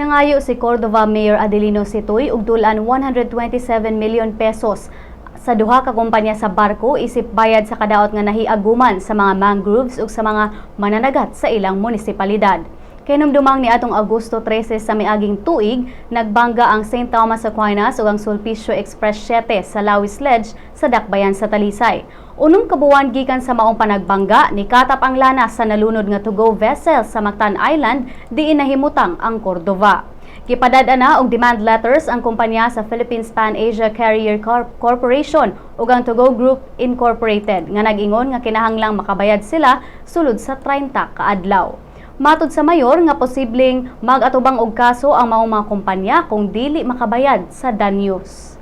Nangayo si Cordova Mayor Adelino Sitoy og dul-an 127 million pesos sa duha ka kumpanya sa barko isip bayad sa kadaot nga nahiaguman sa mga mangroves ug sa mga mananagat sa ilang munisipalidad. Kahinumdumang ni atong Agosto 13 sa miaging tuig, nagbangga ang St. Thomas Aquinas ug ang Sulpicio Express 7 sa Lawis Ledge sa Dakbayan sa Talisay. 6 ka buwan gikan sa maong panagbangga, nikatap ang lana sa nalunod nga to-go vessel sa Mactan Island diin nahimutang ang Cordova. Gipadad-an na og demand letters ang kumpanya sa Philippines Pan Asia Carrier Corporation ug ang Togo Group Incorporated nga nag-ingon nga kinahanglang makabayad sila sulod sa 30 ka adlaw. Matud sa mayor nga posibleng mag-atubang og kaso ang maong mga kumpanya kung dili makabayad sa danyos.